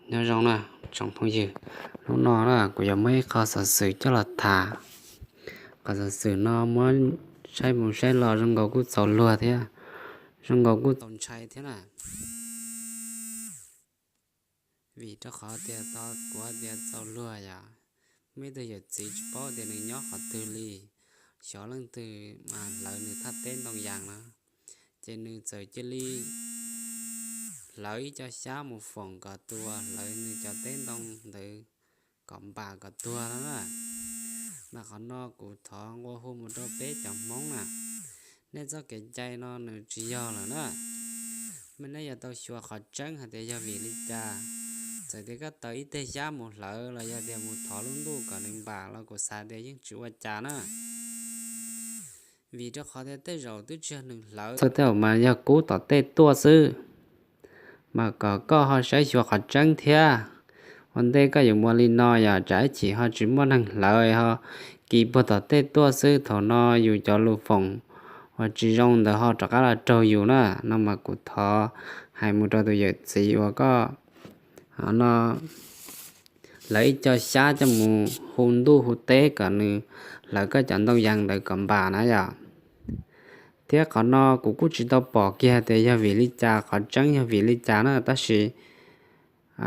Nyob zoo na tsoom phooj ywg, hnub no na kuv yuav muab ib qho xov xwm coj los tham. Qhov xov xwm no muab saib mus saib los zoo nkaus kuj txaus luag thiab, zoo nkaus kuj txaus ntshai thiab na. Vim rau qhov tias tau kuv tias txaus luag yom, muaj ib tug yawm txiv tsis paub tias nws nyob qhov twg li, xyov leej twg mas hlawv nws thaj teb ntoo yas no, ces nws txawm cia li hlawv ib co xyab mus foom kom tus hlawv nws cov teb ntoo ntawd kom npam kom tuag no na. Mas qhov no kuv thov nqua hu mus rau peb cov Hmoob na, nej txoj kev cai no nws tsis yog lawm na. Mas nej yuav tau xyuas qhov tseeb hais tias yog vim li cas. Txawm tias koj taws ib teg xyab mus hlawv los yog tias mus thov lub ntuj kom nws npam los kuv xav tias yeej tsis ua cas na. Vim rau qhov tias tej zaum twb tsis yog nws hlawv, tej zaum mas yog kub tom tej tuaj xwb. Mas kom koj ho saib xyuas qhov tseeb thiab. Ua ntej koj yuav mus li no yog tsam ib chim ho tsis muaj neeg hlawv ho kis puag tom tej tuaj xwb, thaum no yus cov lus foom uas tsis zoo ntawd ho rov qab los raug yus na. No mas kuv thov hais mus rau tus yawm txiv uas koj no hlawv ib co xyab coj mus hu ntuj hu teb kom nws hlawv koj cov ntoo yas ntawd kom npam na yom. Thiab qhov no kuv kuj tsis tau pom kiag tias yog vim li cas, qhov tseeb yog vim li cas na, tab sis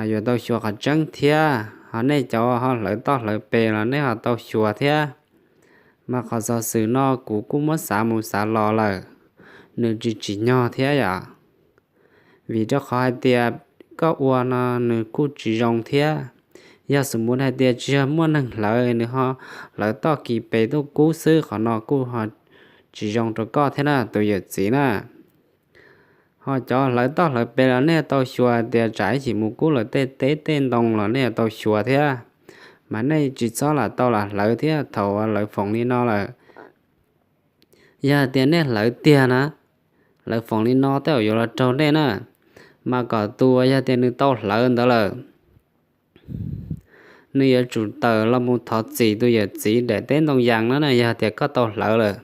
yuav tau xyuas qhov tseeb thiab. Ho nej cov ho hlawv toj hlawv pes los nej ho tau xyuas thiab. Mas qhov xov xwm no kuv kuj muab xav mus xav los lawm, nws tsis tsim nyog thiab yom. Vim rau qhov hais tias koj ua no nws kuj tsis zoo thiab. Yog xws mus hais tias tsis yog muaj neeg hlawv, nws ho hlawv toj kis pes tuaj kub xwb, qhov no kuj ho tsis zoo rau koj thiab na tus yawm txiv na. Ho cov hlawv toj hlawv pes los nej tau xyuas tias tsam ib chim mus kub lawv tej teb tej ntoo los nej tau xyuas thiab. Mas nej tsis txhob lam tau lam hlawv thiab thaum lawv foom li no lawm. Yog hais tias nej hlawv tiag na, lawv foom li no tej zaum yuav los raug nej na. Mas kom tus uas yog tias nws tau hlawv ntawd lawm, nws yuav tsum tawm los mus thov txim tus yawm txiv daim teb ntoo yas no na. Yog tias koj tau hlawv lawm,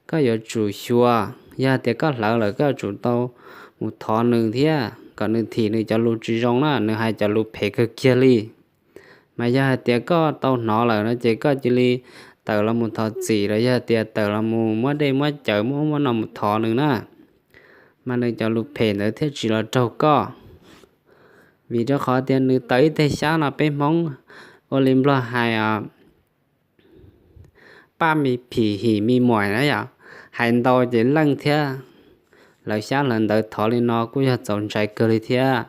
koj yuav tsum xyuas. Yog tias koj hlawv lawm koj yuav tsum tau mus thov nws thiab kom nws thim nws cov lus tsis zoo na, nws hais cov lus phem kawg kiag li. Mas yog hais tias koj tau hnov lawm no ces koj cia li tawm los mus thov txim los yog tias tawm los mus muab dej muab cawv muab ub muab no mus thov nws na. Mas nws cov lus phem ntawd thiaj tsis los raug koj. Vim rau qhov tias nws taws ib teg xyab no peb Hmoob ua li Nplog hais paj mi phim him mi muam na yom, hais ntau ces leej thiab. Hlawv xyab hlawv ntawv thov li no kuj yog txaus ntshai kawg li thiab.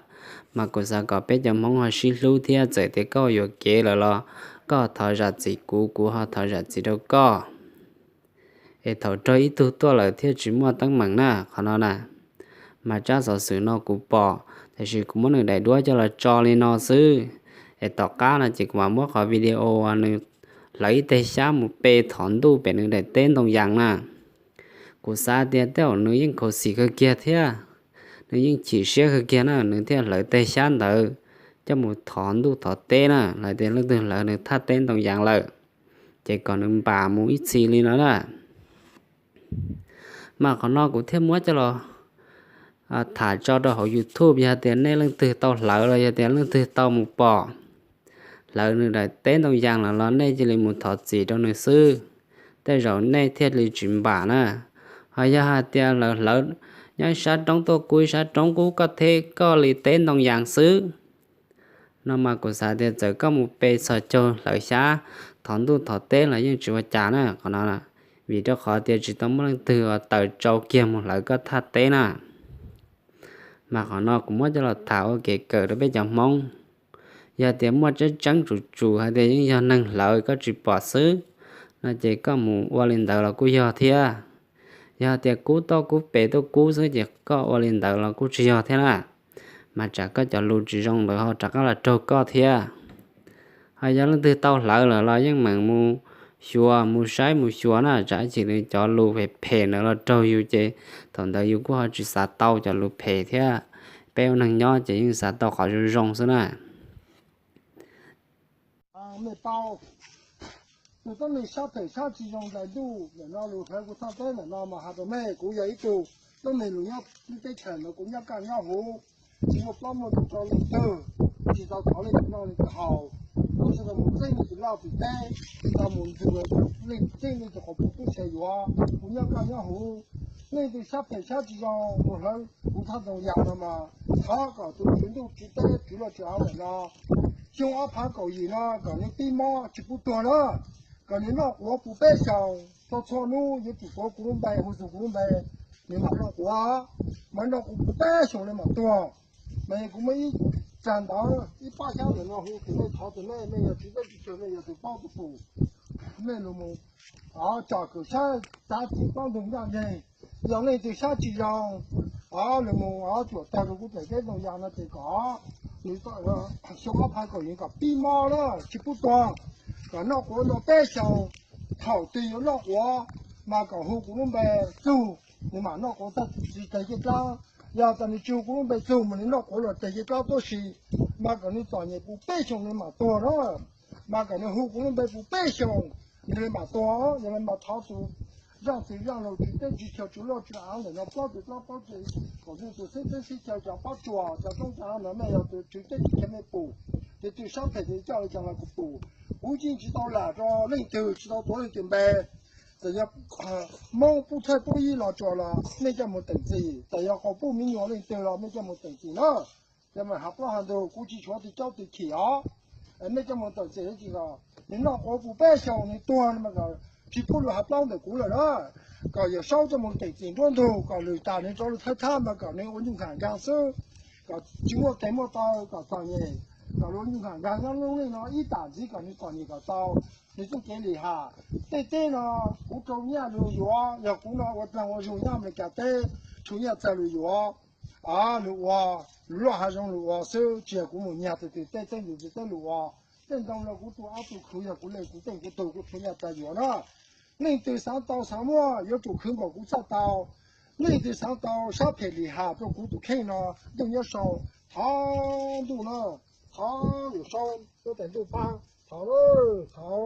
Mas kuv xav kom peb cov Hmoob ho sib hlub thiab, txawm tias koj yuam kev lawm los koj thov zam txim kuv, kuv ho thov zam txim rau koj, es thaum raug ib tug tuaj lawm thiaj tsis muaj teeb meem na. Qhov no na, mas tsab xov xwm no kuv pom, tiam sis kuv muab nws daim duab coj los tso li no xwb. Es tom qab no ces kuv mam muab qhov video uas nws hlawv ib teg xyab mus pe thov ntuj pem nws daim teb ntoo yas na. Kuv xav tias tej zaum nws yeej khuv xim kawg kiag thiab, nws yeej chim siab kawg kiag na, nws thiaj hlawv teg xyab ntawd coj mus thov ntuj thov teb na, los tias leej twg hlawv nws thaj teb ntoo yas lawm, ces kom nws npam mus ib txhis li no na. Mas qhov no kuv thiaj muab coj los tham tso rau hauv YouTube. Yog tias nej leej twg tau hlawv los yog tias leej twg tau mus pom hlawv nws daim teb ntoo yas lawm los nej cia li mus thov txim rau nws xwb, tej zaum nej thiaj li tsis npam na. Ho yog hais tias lawv hlawv nyob ib sab roob tuaj kub ib sab roob kub koj theb koj li teb ntoo yas xwb, no mas kuv xav tias txawm koj mus pe txhos caug hlawv xyab thov ntuj thov teb los yeej tsis ua cas na qhov no. Vim rau qhov tias tsis tau muaj leej twg uas taws tsau kiag mus hlawv koj thaj teb na. Mas qhov no kuv muab coj los tham ua kev kawm rau peb cov Hmoob. Yog tias muaj tseeb tseeb tsum tsum hais tias yeej yog neeg hlawv koj tsis pom xwb, no ces koj mus ua li ntawd los kuj yog thiab. Yog tias kub toj kub pes tuaj kub xwb ces koj ua li ntawd los kuj tsis yog thiab na. Mas tsam koj cov lus tsis zoo ntawd ho rov qab los raug koj thiab. Ho yog leej twg tau hlawv lawm los yeej meem mus xyuas mus saib mus xyuas na, tsam ib chim nws cov lus phem phem ntawd los raug yus ces thaum ntawd yus kuj ho tsis xav tau cov lus phem thiab. Peb ua neeg nyob ces yeej xav tau qhov zoo zoo xwb na. Nws tau, nws tau nws sab phem sab tsis zoo ntais ntuj ntawm no lus hlawv kuv thaj teb ntawm no mas has rau mej, kuv yog ib tug tub me lus nyob teb chaws ntawd, kuv nyob kaj nyob huv, tsis muaj plaub muaj ntug rau leej twg. tsis tau thov leej twg noj leej twg haus, kuv tsis tau mus txeeb leej twg laj twg teb, tsis tau mus ntxug leej txeeb leej twg qhov pub tub se yuav, kuv nyob kaj nyob huv. Leej twg sab phem sab tsis zoo mus hlawv kuv thaj ntoo yas no mas, thov kom tus tswv ntuj tswv teb tswv loj tswv av ntawm no, xyoo ob phav kaum yim no kom nws pib mob tsis pub tuag na, kom nws noj quav puv peb xyoos, txhua txhua hnub yuav tsum tuav kuv lub npe hu xus kuv lub npe, nws mam noj quav, mas noj quav puv peb xyoos nws mam tuag. Mas kuv muaj ib tsag ntawv ib pab xyab ntawm no hu tus nej thov tus nej, nej yog tswv teb tswv chaw, nej yog tus paub tus pum, nej los mus tsom kwm saib txav txim plaub ntug ncaj ncees. Yog leej twg sab tsis zoo, los mus cuam tag rau kuv txoj kev ntoo yas no ces kom nws xyoo ob phav kaum yim kom pib mob na, tsis pub tuag, kom noj quav ntau peb xyoos. Thaum twg yuav noj quav mas kom hu kuv lub npe txug, nws mam noj quav tag tsis teg ciaj dlaab. Yog tas nws tsis hu kuv lub npe txug mas nws noj quav los teg ciaj dlaab tuab si, mas kom nws txom nyem puv peb xyoos nws mam tuag na. Mas kom nws hu kuv lub npe puv peb xyoos nws mam tuag. Yog li mas thov tus zaj txwv zaj laug tswv teb tswv chaw tswv loj tswv av ntawm no plaub tug plaub paub tsev, kom nws tus xib teb xib chaw cov pab tsuas cov roob cov hav no nej yog tus tswv teb tswv chaw nej pum, tus twg sab phem tus coj li cas los kuv pum. Kuv yeej tsis tau lam rau leej twg, tsis tau tuav leej twg npe. Txawm yog Hmoob pub txhawj pub yig los tsuas los nej coj mus teem txim, txawm yog qhov pub me nyuam leej twg los nej coj mus teem txim na. Ces mas hav plaub hav ntug kuv tsis tshuav tus caub tus chim os. Nej coj mus teem txim tsis os, nws noj quav puv peb xyoos nws tuag mas kom tsis pub lug hav plaub ntawm kuv lawm na. Kom Yawm Saub coj mus teem txim nruab ntug kom lwm tas nws rov lug thawb thab mas kom nws ua nyuj nkag nkaag xwb, kom tsis muaj tes muaj taw kom txom nyem, kom lug ua nyuj nkag nkaag nyob lub neej no ib tam ntxiv kom nws txom nyem kom tau nws txuj kev lim ham. Tej teb no kuv rau nyaj lug yuav, yog kuv no ua dlaag ua zug nyob Amelikas teb, rau nyaj txag lug yuav, lug ua, lug loj hav zoov lug ua xwb, tsis yog kuv mus nyag tus twg tej teb ntug tus teb lug ua. Tej ntoo no kuv tu ob tug khwv, yog kuv leej kuv teej kuv tug kuv rau nyaj txag yuav na. Leej twg xaav tau xaav muaj yuav tsum khwv npaum kuv txhaj tau. Leej twg xaav tau sab phem lim ham rau kuv tus kheej no, ntuj nyob sau, thov ntuj na, thov Yawm Saub tuab tais ntuj pab, thov, thov.